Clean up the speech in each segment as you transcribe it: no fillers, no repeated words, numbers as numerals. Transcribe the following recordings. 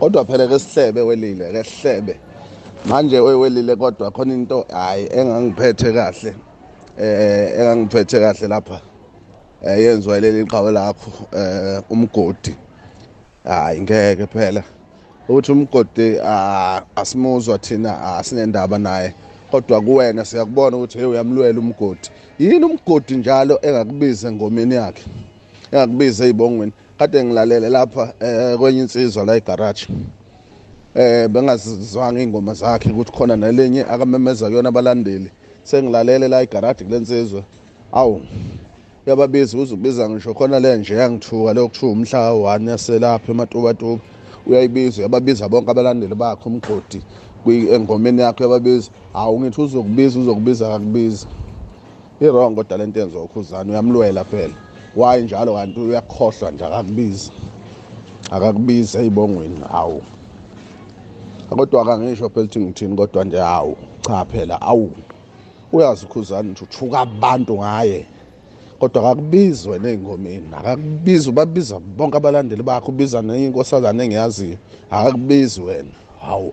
Kodwa phela ke sihlebe welile, ke sihlebe manje welile, kodwa khona into hayi engangiphethe kahle, engangiphethe kahle lapha, yenziwa leli qhawe lakho, umgodi. Hayi ngeke phela ukuthi umgodi asimuzwa thina, asinendaba naye, kodwa kuwena siyakubona ukuthi hey uyamlwela umgodi. Yini umgodi njalo engakubiza engomeni yakhe, engakubiza ezibongweni? Kade ngilalele lapha kwenye insizwa la egarage, bengazizwanga ingoma zakhe ukuthi khona nelenye akamemeza kuyona abalandeli. Sengilalele la egarage kulensizwa, awu uyababiza, uzubiza ngisho khona le nje yangithuka leyo kuthiwa umhla 1 yaselapha ematubatuba, uyayibiza, uyababiza bonke abalandeli bakhe umgodi engomeni yakhe uyababiza. Hawu ngithi uzokubiza, uzokubiza, akakubiza. I-wrong kodwa lento yenziwa uKhuzani, uyamlwela phela. Why njalo kanti uyakhohlwa nje, akakubizi, akakubizi ey'bongweni. Hawu kodwa akangisho phela ukuthi ngithini, kodwa nje hawu cha phela, awu uyazi uKhuzani nje uthuka abantu ngaye, kodwa akakubizi wena ey'ngomeni, akakubizi. Ubabiza bonke abalandeli bakhe, ubiza nenye inkosazane engiyaziyo, akakubizi wena. Hawu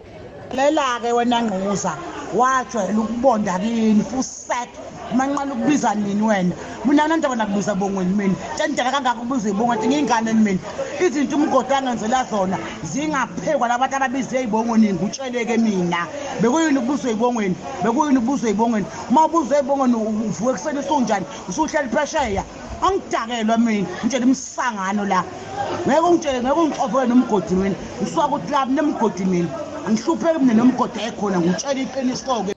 lela-ke wena Ngquza, wajwayela ukubonda kini fusek manqala ukubiza nini wena? Mina nandaba nakubiza bongweni mina tendela kangaka ukubiza ibongweni, ngiyingane mina. Izinto umgodi angenzela zona zingaphekwa labantu ababize ey'bongweni, ngikutsheleke mina. Bekuyini ukubuzwa ey'bongweni? Bekuyini ukubuzwa ey'bongweni? Uma ubuzwa ey'bongweni uvuka ekuseni usunjani, usuhleli phesheya. Angidakelwa mina, ngitshela imsangano la. Ngeke ungitshele, ngeke ungixovele nomgodi mina. Ngisuka kuthi lapha nemgodi mina. Angihlupheki mina nomgodi ekhona, ngikutshela iqiniso-ke.